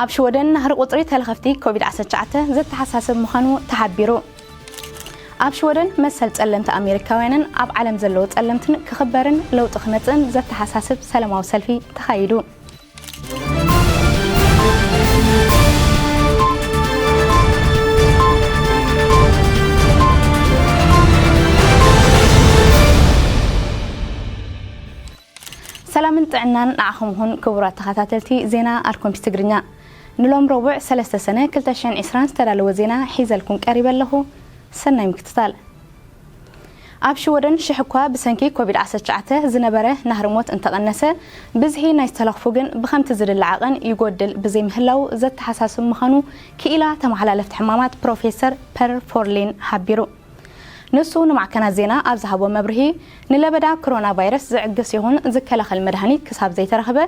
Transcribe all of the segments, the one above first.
ኣብ ሽወደን ናህሪ ቁጽሪ ተለኸፍቲ ኮቪድ ዓሰርተ ትሽዓተ ዘተሓሳስብ ምዃኑ ተሓቢሩ። ኣብ ሽወደን መሰል ጸለምቲ ኣሜሪካውያንን ኣብ ዓለም ዘለዉ ጸለምትን ክኽበርን ለውጢ ክመጽእን ዘተሓሳስብ ሰላማዊ ሰልፊ ተኻይዱ። ሰላምን ጥዕናን ንዓኹም ይኹን ክቡራት ተኸታተልቲ ዜና ኣርኮምፒስ ትግርኛ። ንሎም ረቡዕ ሰለስተ ሰነ ክልተ ሽሕን ዕስራን ዝተዳለወ ዜና ሒዘልኩም ቀሪበ ኣለኹ። ሰናይ ምክትታል። ኣብ ሽወደን ሽሕ እኳ ብሰንኪ ኮቪድ ዓሰርተ ትሽዓተ ዝነበረ ናህሪ ሞት እንተቐነሰ፣ ብዝሒ ናይ ዝተለኽፉ ግን ብኸምቲ ዝድለ ዓቐን ይጎድል ብዘይምህላው ዘተሓሳስብ ምዃኑ ክኢላ ተመሓላለፍቲ ሕማማት ፕሮፌሰር ፐር ፎርሊን ሓቢሩ። ንሱ ንማዕከናት ዜና ኣብ ዝሃቦ መብርሂ፣ ንለበዳ ኮሮና ቫይረስ ዝዕግስ ይኹን ዝከላኸል መድሃኒት ክሳብ ዘይተረኽበ፣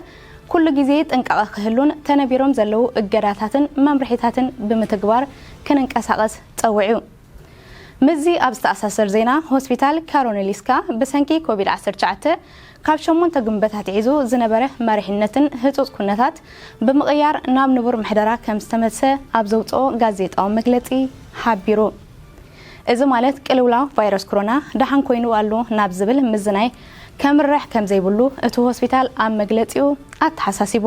ኩሉ ግዜ ጥንቃቐ ክህሉን ተነቢሮም ዘለዉ እገዳታትን መምርሒታትን ብምትግባር ክንንቀሳቐስ ጸዊዑ። ምስዚ ኣብ ዝተኣሳሰር ዜና፣ ሆስፒታል ካሮሊንስካ ብሰንኪ ኮቪድ ዓሰርተ ትሽዓተ ካብ ሸሞንተ ግንቦት ኣትሒዙ ዝነበረ መሪሕነትን ህጹጽ ኩነታት ብምቕያር ናብ ንቡር ምሕደራ ከም ዝተመልሰ ኣብ ዘውጽኦ ጋዜጣዊ መግለጺ ሓቢሩ። እዚ ማለት ቅልውላው ቫይረስ ኮሮና ደሓን ኮይኑ ኣሎ ናብ ዝብል ምዝናይ ከምርሕ ከም ዘይብሉ እቲ ሆስፒታል ኣብ መግለጺኡ ኣተሓሳሲቡ።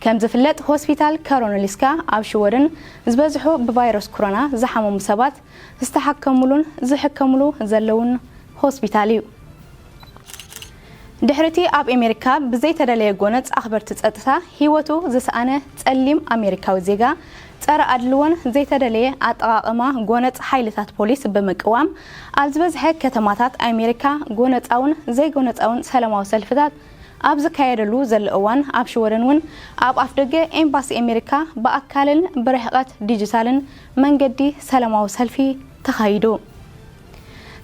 ከም ዝፍለጥ ሆስፒታል ካሮሊንስካ ኣብ ሽወደን ዝበዝሑ ብቫይረስ ኮሮና ዝሓመሙ ሰባት ዝተሓከሙሉን ዝሕከሙሉ ዘለውን ሆስፒታል እዩ። ድሕሪቲ ኣብ ኣሜሪካ ብዘይተደለየ ጎነጽ ኣኽበርቲ ጸጥታ ህይወቱ ዝሰኣነ ጸሊም ኣሜሪካዊ ዜጋ፣ ጸረ ኣድልዎን ዘይተደለየ ኣጠቓቕማ ጎነጽ ሓይልታት ፖሊስ ብምቅዋም፣ ኣብ ዝበዝሐ ከተማታት ኣሜሪካ ጎነጻውን ዘይጎነጻውን ሰላማዊ ሰልፍታት ኣብ ዝካየደሉ ዘሎ እዋን፣ ኣብ ሽወደን እውን ኣብ ኣፍደገ ኤምባሲ ኣሜሪካ ብኣካልን ብርሕቐት ዲጂታልን መንገዲ ሰላማዊ ሰልፊ ተኻይዱ።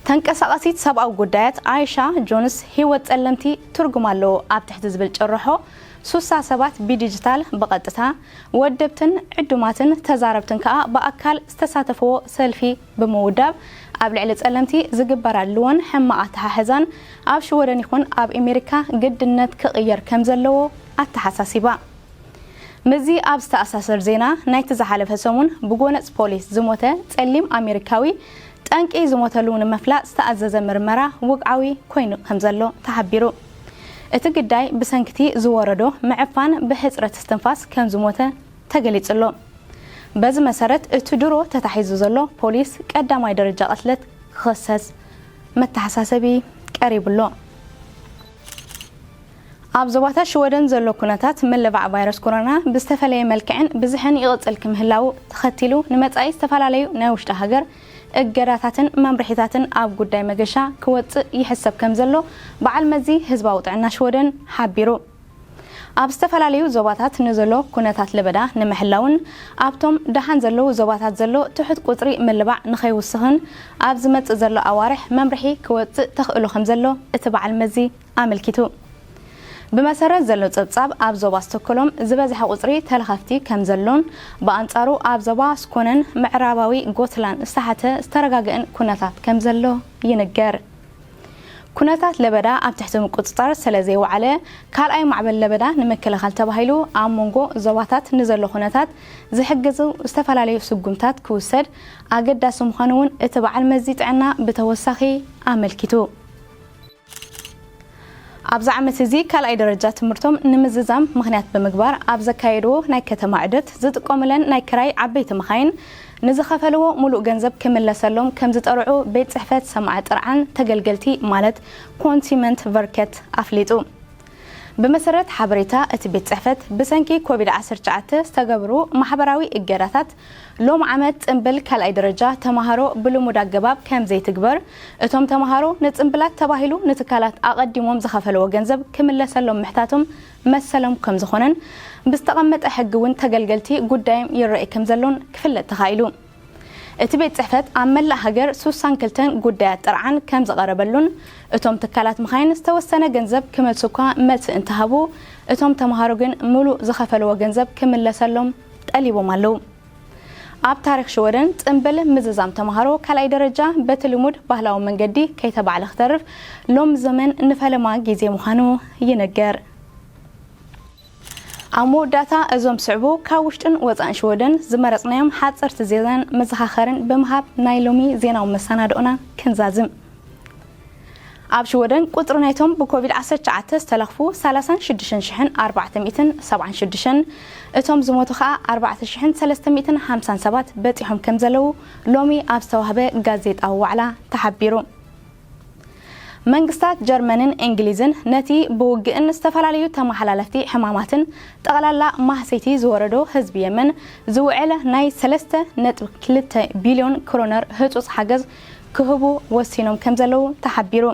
ተንቀሳቓሲት ሰብኣዊ ጉዳያት ኣይሻ ጆንስ፣ ህይወት ጸለምቲ ትርጉም ኣለዎ ኣብ ትሕቲ ዝብል ጭርሖ፣ ሱሳ ሰባት ብዲጂታል ብቐጥታ፣ ወደብትን ዕዱማትን ተዛረብትን ከኣ ብኣካል ዝተሳተፍዎ ሰልፊ ብምውዳብ፣ ኣብ ልዕሊ ጸለምቲ ዝግበር ኣድልዎን ሕማቕ ኣተሓሕዛን ኣብ ሽወደን ይኹን ኣብ ኣሜሪካ ግድነት ክቕየር ከም ዘለዎ ኣተሓሳሲባ። ምስዚ ኣብ ዝተኣሳሰር ዜና፣ ናይቲ ዝሓለፈ ሰሙን ብጎነጽ ፖሊስ ዝሞተ ጸሊም ኣሜሪካዊ፣ ጠንቂ ዝሞተሉ ንምፍላጥ ዝተኣዘዘ ምርመራ ውግዓዊ ኮይኑ ከም ዘሎ ተሓቢሩ። እቲ ግዳይ ብሰንክቲ ዝወረዶ ምዕፋን ብሕጽረት እስትንፋስ ከም ዝሞተ ተገሊጹ ኣሎ። በዚ መሰረት፣ እቲ ድሮ ተታሒዙ ዘሎ ፖሊስ ቀዳማይ ደረጃ ቅትለት ክኸሰስ መተሓሳሰቢ ቀሪቡ ኣሎ። ኣብ ዞባታት ሽወደን ዘሎ ኩነታት ምልባዕ ቫይረስ ኮሮና ብዝተፈለየ መልክዕን ብዝሕን ይቕጽል ክምህላው ተኸቲሉ፣ ንመጻኢ ዝተፈላለዩ ናይ ውሽጢ ሃገር እገዳታትን መምርሒታትን ኣብ ጉዳይ መገሻ ክወጽእ ይሕሰብ ከም ዘሎ በዓል መዚ ህዝባዊ ጥዕና ሽወደን ሓቢሩ። ኣብ ዝተፈላለዩ ዞባታት ንዘሎ ኩነታት ለበዳ ንምሕላውን ኣብቶም ደሓን ዘለዉ ዞባታት ዘሎ ትሑት ቁጽሪ ምልባዕ ንኸይውስኽን ኣብ ዝመጽእ ዘሎ ኣዋርሕ መምርሒ ክወጽእ ተኽእሎ ከም ዘሎ እቲ በዓል መዚ ኣመልኪቱ። ብመሰረት ዘሎ ጸብጻብ፣ ኣብ ዞባ ስቶኮሎም ዝበዝሐ ቁጽሪ ተለኸፍቲ ከም ዘሎን፣ ብኣንጻሩ ኣብ ዞባ ስኮነን ምዕራባዊ ጎትላን ዝተሓተ ዝተረጋግእን ኩነታት ከም ዘሎ ይንገር። ኩነታት ለበዳ ኣብ ትሕቲ ምቁጽጻር ስለ ዘይወዓለ፣ ካልኣይ ማዕበል ለበዳ ንምክልኻል ተባሂሉ ኣብ መንጎ ዞባታት ንዘሎ ኩነታት ዝሕግዙ ዝተፈላለዩ ስጉምታት ክውሰድ ኣገዳሲ ምዃኑ እውን እቲ በዓል መዚ ጥዕና ብተወሳኺ ኣመልኪቱ። ኣብዚ ዓመት እዚ ካልኣይ ደረጃ ትምህርቶም ንምዝዛም ምኽንያት ብምግባር ኣብ ዘካየድዎ ናይ ከተማ ዑደት ዝጥቀሙለን ናይ ክራይ ዓበይቲ መኻይን ንዝኸፈልዎ ሙሉእ ገንዘብ ክምለሰሎም ከም ዝጠርዑ ቤት ጽሕፈት ሰማዒ ጥርዓን ተገልገልቲ ማለት ኮንሱመንት ቨርከት ኣፍሊጡ። ብመሰረት ሓበሬታ እቲ ቤት ጽሕፈት፣ ብሰንኪ ኮቪድ ዓሰርተ ትሽዓተ ዝተገብሩ ማሕበራዊ እገዳታት ሎም ዓመት ጽምብል ካልኣይ ደረጃ ተማሃሮ ብልሙድ ኣገባብ ከም ዘይትግበር፣ እቶም ተማሃሮ ንጽምብላት ተባሂሉ ንትካላት ኣቐዲሞም ዝኸፈልዎ ገንዘብ ክምለሰሎም ምሕታቶም መሰሎም ከም ዝኾነን ብዝተቐመጠ ሕጊ እውን ተገልገልቲ ጉዳዮም ይረኣይ ከም ዘሎን ክፍለጥ ተኻኢሉ። እቲ ቤት ጽሕፈት ኣብ መላእ ሃገር ሱሳን ክልተን ጉዳያት ጥርዓን ከም ዝቐረበሉን እቶም ትካላት መኻይን ዝተወሰነ ገንዘብ ክመልሱ እኳ መልሲ እንተሃቡ፣ እቶም ተምሃሮ ግን ምሉእ ዝኸፈልዎ ገንዘብ ክምለሰሎም ጠሊቦም ኣለዉ። ኣብ ታሪኽ ሽወደን ጽምብል ምዝዛም ተምሃሮ ካልኣይ ደረጃ በቲ ልሙድ ባህላዊ መንገዲ ከይተባዕለ ክተርፍ ሎም ዘመን ንፈለማ ግዜ ምዃኑ ይንገር። ኣብ መወዳእታ እዞም ስዕቡ ካብ ውሽጥን ወፃእን ሽወደን ዝመረፅናዮም ሓፀርቲ ዜናን መዘኻኸርን ብምሃብ ናይ ሎሚ ዜናዊ መሰናድኦና ክንዛዝም። ኣብ ሽወደን ቁፅሪ ናይቶም ብኮቪድ ዓሰርተ ትሽዓተ ዝተለኽፉ ሰላሳን ሽዱሽተን ሽሕን ኣርባዕተ ሚእትን ሰብዓን ሽዱሽተን፣ እቶም ዝሞቱ ኸዓ ኣርባዕተ ሽሕን ሰለስተ ሚእትን ሓምሳን ሰባት በፂሖም ከም ዘለዉ ሎሚ ኣብ ዝተዋህበ ጋዜጣዊ ዋዕላ ተሓቢሩ። መንግስታት ጀርመንን እንግሊዝን ነቲ ብውግእን ዝተፈላለዩ ተመሓላለፍቲ ሕማማትን ጠቕላላ ማህሰይቲ ዝወረዶ ህዝቢ የመን ዝውዕል ናይ ሰለስተ ነጥቢ ክልተ ቢልዮን ክሮነር ህጹጽ ሓገዝ ክህቡ ወሲኖም ከም ዘለዉ ተሓቢሩ።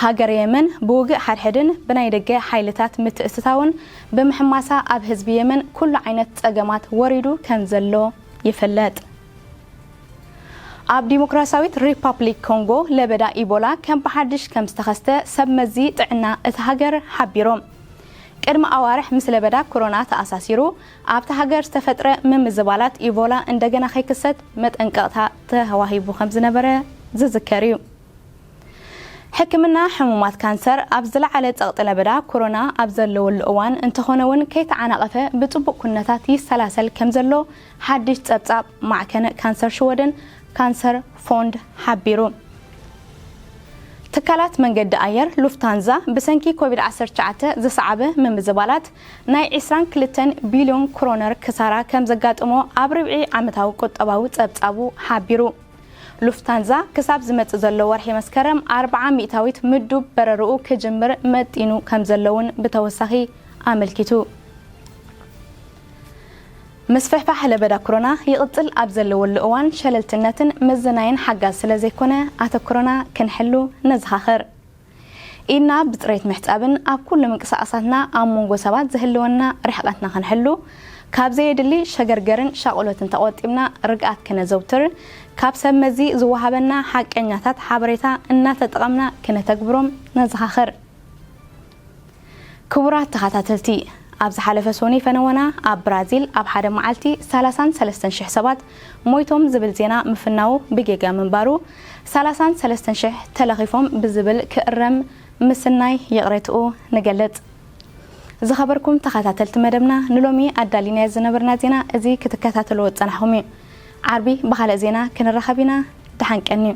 ሃገረ የመን ብውግእ ሓድሕድን ብናይ ደገ ሓይልታት ምትእትታውን ብምሕማሳ ኣብ ህዝቢ የመን ኩሉ ዓይነት ጸገማት ወሪዱ ከም ዘሎ ይፍለጥ። ኣብ ዲሞክራሲያዊት ሪፓብሊክ ኮንጎ ለበዳ ኢቦላ ከም ብሓድሽ ከም ዝተኸስተ ሰብ መዚ ጥዕና እቲ ሃገር ሓቢሮም። ቅድሚ ኣዋርሕ ምስ ለበዳ ኮሮና ተኣሳሲሩ ኣብቲ ሃገር ዝተፈጥረ ምምዝባላት ኢቦላ እንደገና ከይክሰት መጠንቀቕታ ተዋሂቡ ከም ዝነበረ ዝዝከር እዩ። ሕክምና ሕሙማት ካንሰር ኣብ ዝለዓለ ጸቕጢ ለበዳ ኮሮና ኣብ ዘለወሉ እዋን እንተኾነ እውን ከይተዓናቐፈ ብጽቡቕ ኩነታት ይሰላሰል ከም ዘሎ ሓድሽ ጸብጻብ ማዕከን ካንሰር ሽወደን ካንሰር ፎንድ ሓቢሩ። ትካላት መንገዲ ኣየር ሉፍታንዛ ብሰንኪ ኮቪድ ዓሰርተ ትሽዓተ ዝሰዓበ ምምዝባላት ናይ ዕስራን ክልተን ቢልዮን ክሮነር ክሳራ ከም ዘጋጥሞ ኣብ ርብዒ ዓመታዊ ቁጠባዊ ጸብጻቡ ሓቢሩ። ሉፍታንዛ ክሳብ ዝመጽእ ዘሎ ወርሒ መስከረም ኣርብዓ ሚእታዊት ምዱብ በረርኡ ክጅምር መጢኑ ከም ዘሎ እውን ብተወሳኺ ኣመልኪቱ። ምስፍሕፋሕ ለበዳ ኮሮና ይቕጽል ኣብ ዘለወሉ እዋን ሸለልትነትን ምዝናይን ሓጋዝ ስለ ዘይኮነ ኣተኩሮና ክንሕሉ ነዘኻኽር። ኢድና ብጽሬት ምሕጻብን ኣብ ኩሉ ምንቅስቓሳትና ኣብ መንጎ ሰባት ዝህልወና ርሕቐትና ክንሕሉ፣ ካብ ዘየድሊ ሸገርገርን ሻቕሎትን ተቖጢብና ርግኣት ክነዘውትር፣ ካብ ሰብ መዚ ዝወሃበና ሓቀኛታት ሓበሬታ እናተጠቐምና ክነተግብሮም ነዘኻኽር። ክቡራት ተኸታተልቲ፣ ኣብ ዝሓለፈ ሶኒ ፈነወና ኣብ ብራዚል ኣብ ሓደ መዓልቲ ሰላሳን ሰለስተን ሽሕ ሰባት ሞይቶም ዝብል ዜና ምፍናዉ ብጌጋ ምንባሩ፣ ሰላሳን ሰለስተን ሽሕ ተለኺፎም ብዝብል ክእረም ምስናይ ይቕሬትኡ ንገልጽ። ዝኸበርኩም ተኸታተልቲ መደብና፣ ንሎሚ ኣዳሊናዮ ዝነበርና ዜና እዚ ክትከታተልዎ ዝጸናሕኩም እዩ። ዓርቢ ብኻልእ ዜና ክንራኸብ ኢና። ደሓን ቀንዩ።